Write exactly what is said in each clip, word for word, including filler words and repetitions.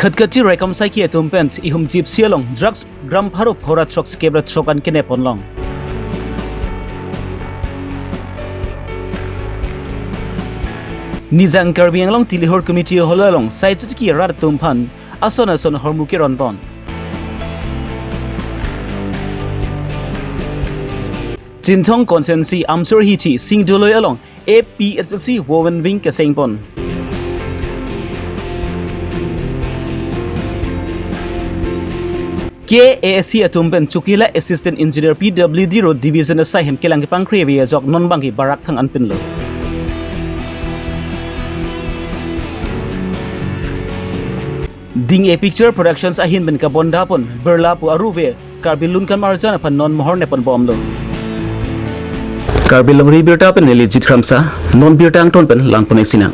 Khatkhati raikom saiki atum pen ihum Gypsy along drugs gram pharo phora throk skep ra throk an kenep ponlong. Nijang Karbi Anglong Tilihor Community Hall along sai chotiki rat atum aphan ason ason ahormu keron pon. Chinthong constituency Amsor Hithi Singdoloi along A P H L C Women Wing keseng pon. K A S C atum pen Chokila Assistant Engineer P W D Road Division asai hem kelang kepangkri ave ajok non bangke barak thang anpinlo. Ding A Picture Productions ahin pen kabonda pon Birla pu aruve Karbi Lun Kam Arjan aphan non mohor nepon bomlo. Karbi Longri Birta pen neli Jit Kramsa, non birta angton pen lang pon-ik sinang.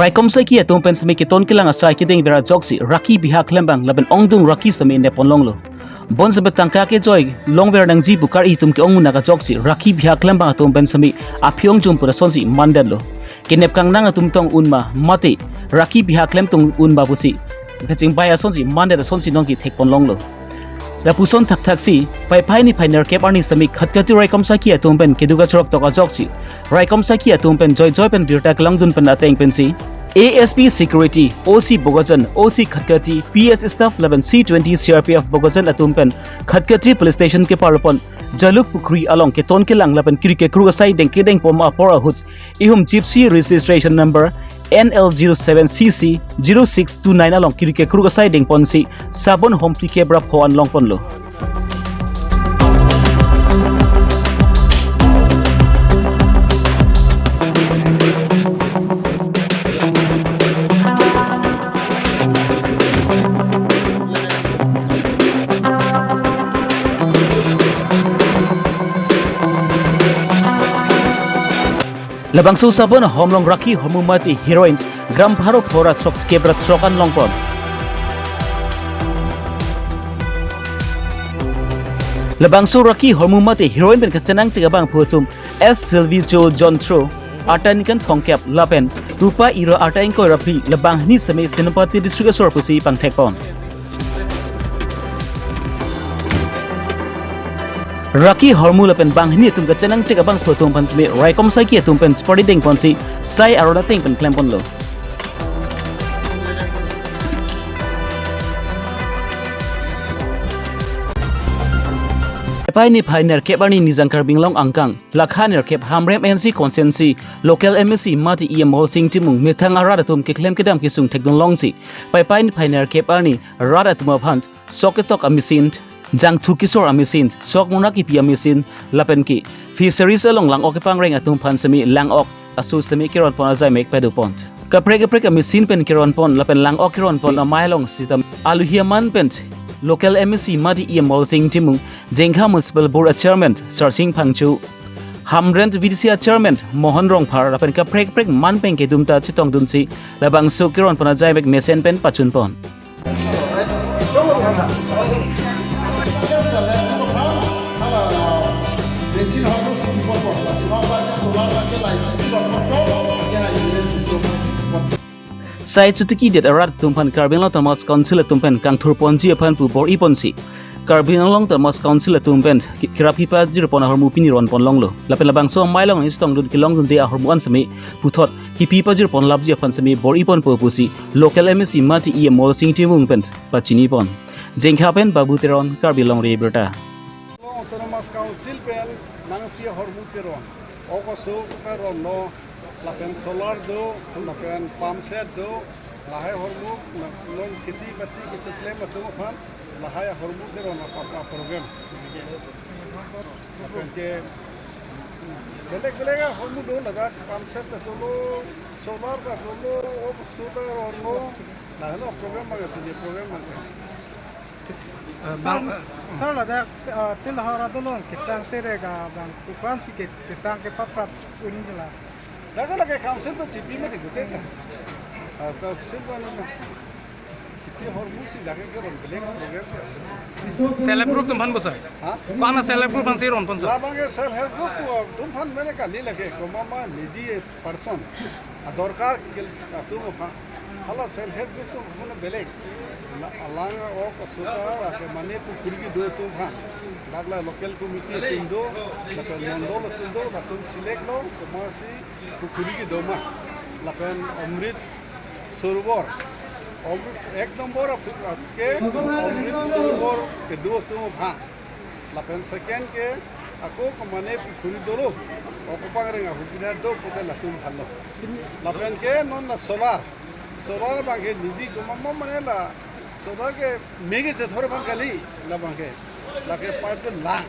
Raikom saiki atum pen semi keton kelang asai kedeng vera ajoksi raki bihak klembang lapen ongdung raki semi nepon longlo. Bon semi tangka kejoi longver nangji pu kar-i atum ke-ong munak ajoksi raki bihak klembang atum pen semi aphi-ong jum pura sonsi mandetlo. Kenep kangnang atum tong un ma mate raki bihak klem tong un ma pusi kachingbai asonsi mandet asonsi nongke thek pon longlo. Lapuson thakthak si Paipai niphai nerkep arni semi Khatkhati raikom saiki atum pen keduk achorok tok ajoksi raikom saiki atum pen joi joi pen birta kelangdun pen ateng pensi A S P Security, O C Bokajan, O C Khatkhati, P S staff lapen C twenty C R P F Bokajan atum pen Khatkhati Police Station kepar pon Jaluk Pukhri along keton kelang lapen kiri kekruk asai deng kedeng pom apor ahut ihum Gypsy registration number N L zero seven C C zero six two nine along kiri kekruk asai deng ponsi sabon hom phlikep ra pho an long ponlo. Labangso sabon ahom along raki ahormu mate heroin gram pharo phora throk skep ra throk an long pon. Labangso raki ahormu mate heroin pen kachenangchek abangphu atum S Silvicho Jontro, arta ningkan thomkep lapen Rupa Iro arta ingkoi ra phli, labang hini semi Senapati district asor pusi pangthek pon. Raki ahormu lapen banghini atum kachenangchek abangphu atum aphan semi raikom saiki atum pen chepari deng ponsi sai aron ateng pen klem ponlo. Paipai niphai nerkep arni Nijang Karbi Anglong angkang lakha nerkep Hamren M C constituency local M A C mate E M Holsing Timung methang arat atum keklem kedam kesung thekdun longsi Paipai niphai nerkep arni rat atum aphan sok ketok amachine, jangthu kesor amachine, sok mona kipi amachine, lapen ke fisheries along lang-ok kepangreng atum aphan semi lang-ok aso semi keron pon ajai mek pado pon. Kaprek kaprek amachine pen keron pon lapen lang-ok keron pon amei along sitame aluhi aman pen local M A C mate E M Holsing Timung, Jengkha Municipal Board a Chairman Sarsing Phangcho, Hamren V D C a Chairman Mohan Rongphar lapen kaprek kaprek man pen kedum ta chetongdunsi labangso keron pon ajai mek mesen pen pachun pon. Sai chotiki det arat atum aphan Karbi Anglong Autonomous Council atum pen kangthur ponji aphan pu bor-i ponsi Karbi Anglong Autonomous Council atum pen ki-, kirap kipajir pon ahormu pini ron pon longlo. Lapen labangso amei along chetongdun kelongdunde ahormu an semi puthot kipi pajir pon lapji aphan semi bor-i ponpo pusi local M A C mate E M Holsing Timung pen pachini pon. Jengkha pen Babu Teron, Karbi Longri Abirta. Autonomous Council pen nangpi ahormu keron, ok aso keron lo, lapen solar do, lapen pump set do, lahai ahormu, non kheti bati kechoklem atum aphan lahai ahormu keron apa, apa program. Lapen ke belek belek ahormu do, ladak pump set ta dolo, solar ta dolo, ok aso ta ronlo, lahelo program bang, program bang. Eh, bang, sir, eh, sir, ladak, eh, Tilhar adolong ketang terega bang, kopi-an si ke-, ketang kepaprap un-e la. Ladak lake council pen C P mati gute ka. Ah, council pen na. Kipi ahormu si ladak keron belek program. Self help group atum aphan bo, sir? Ha? Ko-an a self help group aphan si ron pon, sir? Labang ke self help group atum aphan mane kali lake, komat ma needy person. Adorkar ke atum aphan. Hala self help group atum aphan belek. Alang a-ok asoka lake mane pukhuri kedo atum aphan. Dak la local committee atum do, lapen mondol atum do, latum select lo, komatsi pukhuri kedo ma. Lapen Amrit Sarovar. Amrit ek nombor aphu-, ke Amrit Sarovar kedo atum aphan. Lapen second ke ako ke mane pukhuri dolo. Ako pangreng ahubidha do pulote latum aphan lo. Lapen ke non la solar. Solar abang ke neli komat mane la solar ke me kechethor aphan kali labang ke. Lake pipe lang.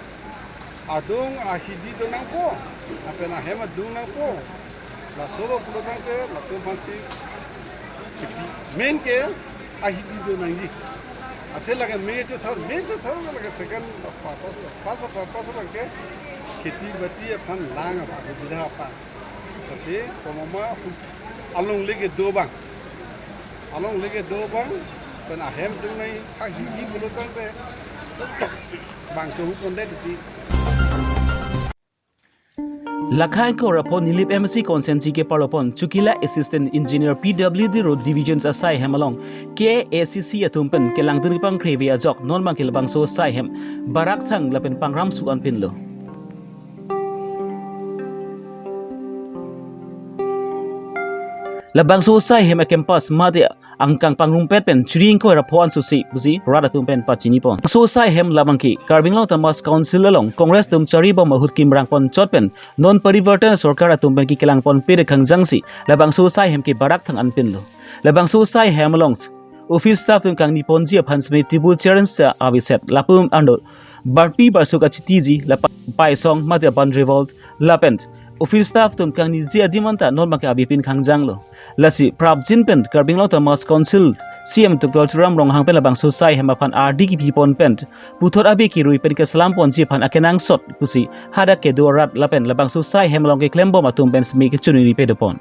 Adung ahidi do nangpo. Lapen ahem adung nangpo. Laso lo pulo tangte latum aphansi main ke ahidi do nangji. Athe lake me chethor, me chethor lake second purpose, first purpose lake kheti bati aphan lang aphan, ahubidha aphan. Lasi komat ma alongle kedo abang. Alongle kedo abang, pen ahem adung nangji, ahidi pulo tangte bang chohu kondet di. Lakha ingkoi ra pho Nilip M A C constituency keparlo pon Chukila Assistant Engineer P W D Road Division asai hem along K A C C atum pen kelangdun pangkre ave ajok non abang ke labangso asai hem barak thang lapen pangram su anpinlo. Labangso asai hem a-campus mate angkang pangrumpet pen chiri ingkoi ra pho ansusi pusi rat atum pen pachini pon. Labangso asai hem labang ke Karbi Anglong Autonomous Council along Congress atum charibom ahut kimrang pon chot pen non parivartan sorkar atum pen kekelang ponpe de kangjangsi labangso asai hem ke barak thang anpinlo. Labangso asai hem along office staff atum kangni ponji aphan seme table chair ansa aveset, lapu arlo barpi barsuk achitiji, lapen paisong mate ban revolt, lapen office staff atum kangniji adim anta non abang ke abipin kangjanglo. Lasi prapjin pen Karbi Anglong Autonomous Council C E M Doctor Tuliram Ronghang pen labangso asai hem aphan ardi kepi pon pen puthot ave kerui pen keselam ponji aphan akenangsot pusi hadak kedo arat lapen labangso asai hem along keklembom atum pen seme kechunri pado pon.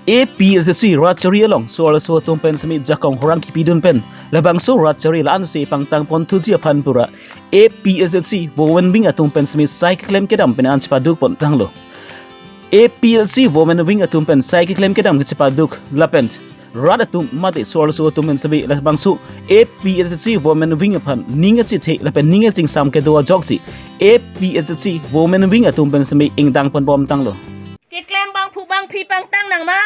A P H L C rat chari along so-arloso atum pen seme jakong horang kepidun pen labangso rat chari la-ansi pangtang pon thuji aphan pura A P H L C Women Wing atum pen seme sai keklem kedam pen an chepaduk pon tanglo. A P H L C Women Wing atum pen sai keklem kedam ke chepaduk lapen rat atum mate so-arloso atum pen seme labangso A P H L C Women Wing aphan ning achethe lapen ning achingsam kedo ajoksi A P H L C Women Wing atum pen seme ingdang ponbom tanglo. Keklem bangphu bangphi pangtang nang ma?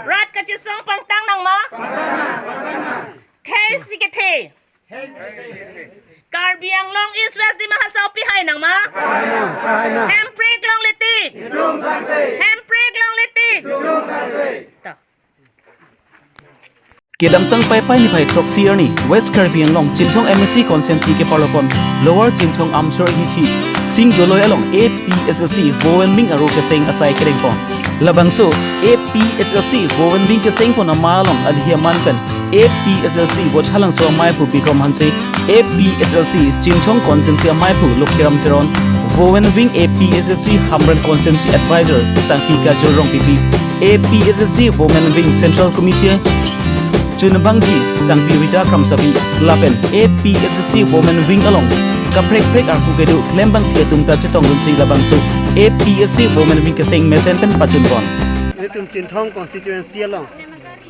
Rat kachesong pangtang nang ma? Khei si kethe. Karbi Anglong East West Dima Hasao pihai nang ma? Hemprek longle ti. Hemprek longle ti. Ta. Kedamtang Paipai niphai throksi arni West Karbi Anglong Chinthong M A C constituency keparlo pon Lower Chinthong Amsor hichi Sing Joloi along A P H L C Women Wing aro keseng asai kereng pon. Labangso A P H L C Women Wing keseng pon amei along alihi aman pen A P H L C Vothatlangso amaiphu Bikrom Hanse, A P H L C Chinthong constituency amaiphu Lokhiram Teron, Women Wing A P H L C Hamren constituency advisor Sangpi Kajor Rongpipi, A P H L C Women Wing Central Committee Chunbangpi Sangpi Rita Kramsapi lapen A P H L C Women Wing along kaprek prek arpu kedo klembangpi atum ta chetongdunsi labangso A P H L C Women Wing keseng mesen pen pachun pon. Ilitum Chinthong constituency along,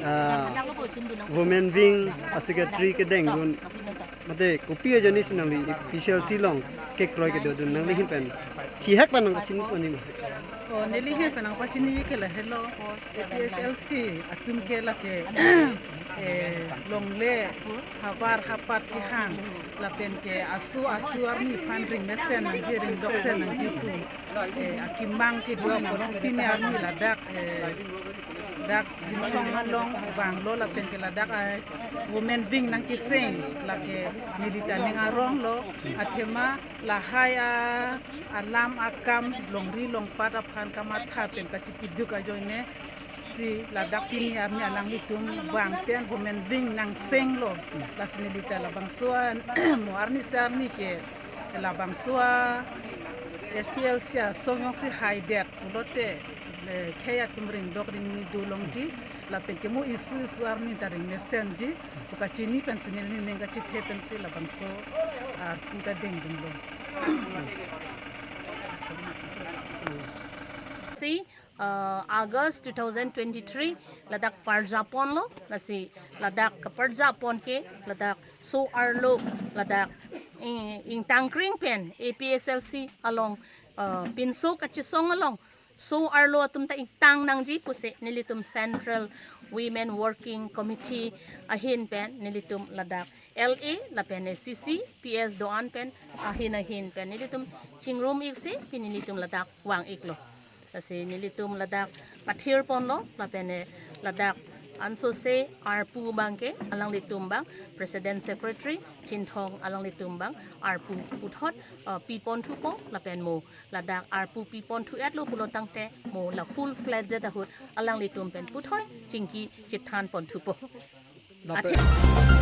ah, Women Wing a-secretary kedengdun mate kopi ajoine si nangli A P H L C along kekroi kedodun nangli ahin pen thihek pen nangpachini pon ma? O, neli ahin pen nangpachini ke lahelo, A P H L C atum ke lake, eh, longle havar hapat kehang lapen ke aso aso arni aphan ring mesen nangji ring doksen nangji pu, eh, akemang kedo apotsi pini arni ladak, eh, dak Chinthong along vanglo lapen ke ladak, eh, Women Wing nangkeseng lake neli ta ning arong lo, athema lahai a alam akam longri longpat aphan kamatha pen kachipiduk ajoine si ladak pini arni alanglitum vang pen Women Wing nangsenglo. Lasi neli ta labangso a mo arni si arni ke labangso a A P H L C asong jongsi haidet pulote, eh, khei atum ringdok ringni do longji. Lapen ke mo isu isu arni ta ring mesenji, pu kachini pensi neli ning kachithe pensi labangso arpu ta dengdunlo. Si, uh, August two thousand twenty-three ladak parjapon lo, lasi ladak keparjapon ke ladak so arlo ladak ing, ingtangkring pen A P H L C along, uh, pinso kachisong along so arlo atum ta ingtang nangji pusi nelitum Central Women Working Committee ahin pen nelitum ladak L A lapen C C P S do-an pen ahin ahin pen nelitum chingrum iksi pini nelitum ladak vang iklo. Lasi nelitum ladak pathirponlo lapen ladak ansose arpu abang ke alanglitum abang President Secretary Chinthong alanglitum abang arpu puthot, uh, piponthupo lapen mo ladak arpu piponthu-etlo pulo tangte mo la full fledged ahut alanglitum pen puthot chingki chithanponthupo. Lapen Athe-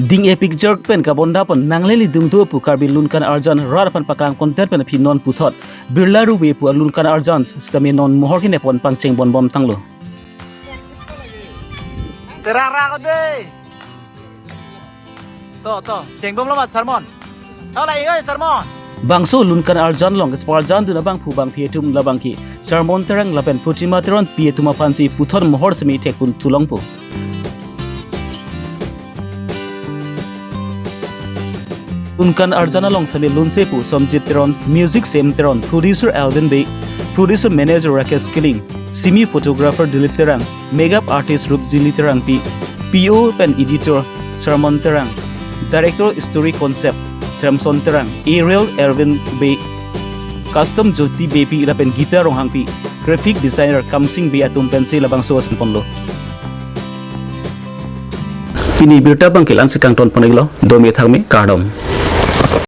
Ding epik jerk pen kabondapon nanglelidungthu pu Karbi Lunkan Arjan rat aphan paklangpondet pen aphi non puthot Birla Ruve pu Lunkan Arjan sitame non mohor kenepon pangchengbonbom tanglo. Serak rak ode. To, to, chengbomlo mat sermon. Tau la oi sermon. Bangso Lunkan Arjan along keparjandun abangphu bangphi atum labang ke Sermon Terang lapen Protima Teronpi atum aphansi puthot mohor semi thekpon thulongpo. Lunkan Arjan along semi lunsepo Somjit Teron, music Sem Teron, producer Alvin Bey, producer manager Rakesh Killing, semi photographer Dilip Terang, makeup artist Rupjili Terangpi, P O pen editor Sermon Terang, director story concept Samson Terang, aerial Erwin Bey, custom Jyoti Beypi lapen Gita Ronghangpi, graphic designer Kamsing Bey atum pensi labangso asanponlo. Pini birta abang ke la-ansi kangtonpon iklo, dome thakme, kardom.